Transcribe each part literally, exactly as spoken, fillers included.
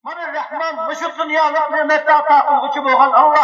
مانا رەھمان مۇشۇ دۇنيالىق نېمەتنى ئاتا قىلغۇچى بولغان ئاللا.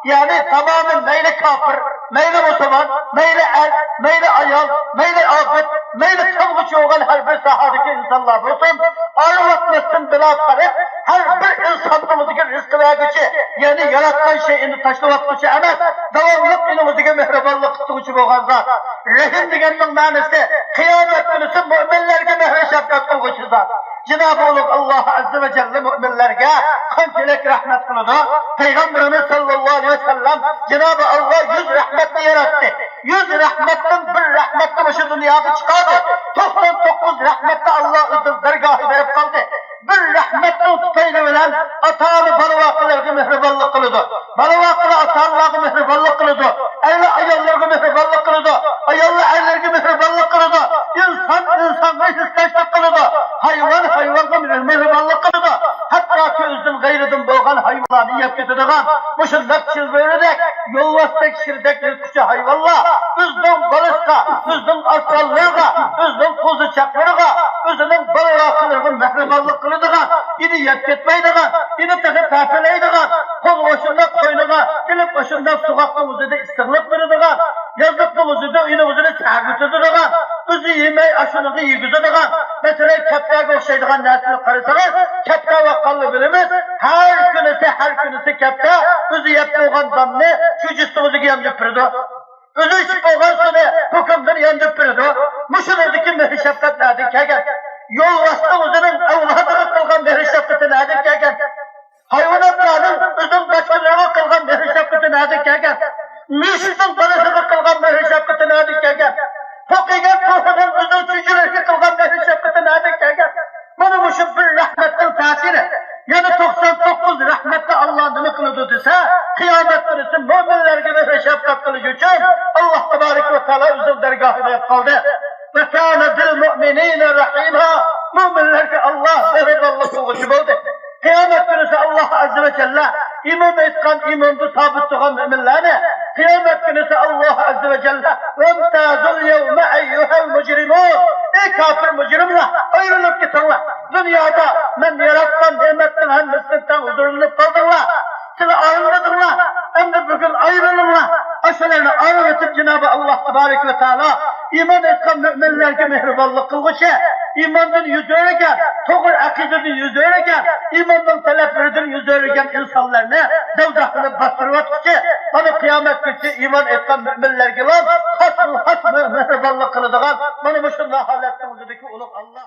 يەنى تامامەن مەيلى كاپىر، مەيلى مۇسۇلمان، مەيلى ئەر، مەيلى ئايال، مەيلى ئابىد، مەيلى تامغىچى بولغان ھەر بىر ساھەدىكى ئىنسانلار بولسۇن، ئايرىۋەتمەستىن بىلا پەرق ھەر بىر ئىنساننىڭ ئۆزىگە رىزقى بەرگۈچى، يەنى ياراتقان شەيئىنى تاشلىۋەتكۈچى ئەمەس، داۋاملىق ئۇنىڭ ئۆزىگە مېھرىبانلىق قىلغۇچى بولغان زات. رەھىم دېگەننىڭ مەنىسى قىيامەت كۈنىسى مۆمىنلەرگە مېھرى شەپقەت قىلغۇچى زات. جانابى ئۇلۇغ ئاللا ئەززە ۋە جەللە مۆمىنلەرگە قانچىلىك رەھمەت قىلىدۇ. پەيغەمبىرىمىز ساللاللاھۇ ئەلەيھى ۋەسەللەم، جانابى ئاللا يۈز رەھمەتنى ياراتتى. يۈز رەھمەتتىن بىر رەھمەتنى مۇشۇ دۇنياغا چىقاردى. توقسان توققۇز رەھمەتنى ئاللا ئۆزىنىڭ دەرگاھىدا بېرىپ قالدى. بىر رەھمەتنىڭ تۈپەيلى بىلەن ئاتا-ئانا بالا-ۋاقىلىرىغا مېھرىبانلىق قىلىدۇ. بالا-ۋاقىلار ئاتا-ئانىلارغا مېھرىبانلىق قىلىدۇ. ئەرلەر ئاياللىرىغا مېھرىبانلىق قىلىدۇ. ئاياللار ئەرلەرگە مېھرىبانلىق قىلىدۇ. ئىنسان ئىنسانغا ھېسداشلىق قىلىدۇ. ھايۋان ھايۋانغا مېھرىبانلىق قىلىدۇ. ھەتتاكى ئۆزىدىن غەيرىدىن بولغان ھايۋانلارنى يەپ كېتىدىغان مۇشۇنداق چىلبۆرىدەك، يولۋاستەك، شىردەك يىرتقۇچى ھايۋانلار ئۆزىنىڭ بالىسىغا، ئۆزىنىڭ ئارقانلىرىغا، ئۆزىنىڭ قوزىچاقلىرىغا، ئۆزىنىڭ بالا-ۋاقىلىرىغا مېھرىبانلىق قىلىدىغان، ئېنى يەپ كەتمەيدىغان، ئېنى تېخى پەپىلەيدىغان، قولىغا شۇنداق قوينىغا ئېلىپ، ئاشۇنداق سوغۇقنىڭ ئۆزىدە ئىسسىقلىق بېرىدىغان، يازلىقنىڭ ئۆزىدە ئۆينىڭ ئۆزىنى سەگىتىدىغان، ئۆزى يېمەي ئاشۇنىڭغا يېگۈزىدىغان، مەسىلەن، كەپتەرگە ئوخشايدىغان نەرسىنى قارىسىڭىز، كەپتەر ۋاققاننى بىلىمىز، ھەر كۈنىسى، ھەر كۈنىسى كەپتەر ئۆزى يەپ بولغان ناننى چۈجىسىنىڭ ئۆزىگە ياندۇرۇپ بېرىدۇ. ئۆزى ئىچىپ بولغان سۇنى پوكۇمدىن ياندۇرۇپ بېرىدۇ. مۇشۇنىڭدىكى مېھىر-شەپقەت نەدىن كەلگەن؟ يولۋاسنىڭ ئۆزىنىڭ ئەۋلادىغا قىلغان مېھىر-شەپقىتى نەدىن كەلگەن؟ ھايۋاناتلارنىڭ ئۆزىنىڭ باشقىلىرىغا قىلغان مېھىر-شەپقىتى نەدىن كەلگەن؟ مۈشۈكنىڭ بالىسىغا قىلغان مېھىر-شەپقىتى نەدىن كەلگەن؟ توق يېگەن توخۇنىڭ ئۆزىنىڭ چۈجىلىرىگە قىلغان مېھىر-شەپقىتى نەدىن كەلگەن؟ مانا مۇشۇ بىر رەھمەتنىڭ تەسىرى. يەنە توقسان توققۇز رەھمەتنى ئاللا نېمە قىلىدۇ دېسە، قىيامەت كۈنىسى مۆمىنلەرگە مېھىر-شەپقەت قىلىش ئۈچۈن ئاللا تەبارەك ۋە تائالا ئۆزىنىڭ دەرگاھىدا قالدى. ۋە كانە بىل مۇئمىنىنە رەھىما. مۆمىنلەرگە ئاللا مېھرىبانلىق قىلغۇچى بولدى. قىيامەت كۈنىسى ئاللا ئەززە ۋە جەللە ئىمان ئېيتقان، ئىماندا سابىت تۇرغان مۆمىنلەرنى قىيامەت كۈنىسى ئاللا ئەززە ۋە جەللە، ۋەمتازۇل يەۋمە ئەييۇھەل مۇجرىمۇن، ئەي كاپىر مۇجرىملار، ئايرىلىپ كېتىڭلار. دۇنيادا مەن ياراتقان نېمەتنىڭ ھەممىسىدىن تەڭ ھۇزۇرلىنىپ قالدىڭلار. سىلەر ئايرىلدىڭلار، ئەمدى بۈگۈن ئايرىلىڭلار. ئاشۇلارنى ئايرىۋېتىپ، جانابى ئاللا تەبارەك ۋە تائالا ئىمان ئېيتقان مۆمىنلەرگە مېھرىبانلىق قىلغۇچى، ئىماندىن يۈز ئۆرۈگەن، توغرا ئەقىدىدىن يۈز ئۆرۈگەن، ئىماننىڭ تەلەپلىرىدىن يۈز ئۆرۈگەن ئىنسانلارنى دوزاخنى باستۇرۇۋاتقۇچى، مانا قىيامەت كۈنى ئىمان ئېيتقان مۆمىنلەرگىلا خاسمۇ خاس مېھرىبانلىق قىلىدىغان مانا مۇشۇنداق ھالەتنىڭ ئۆزىدىكى ئۇلۇغ ئاللا.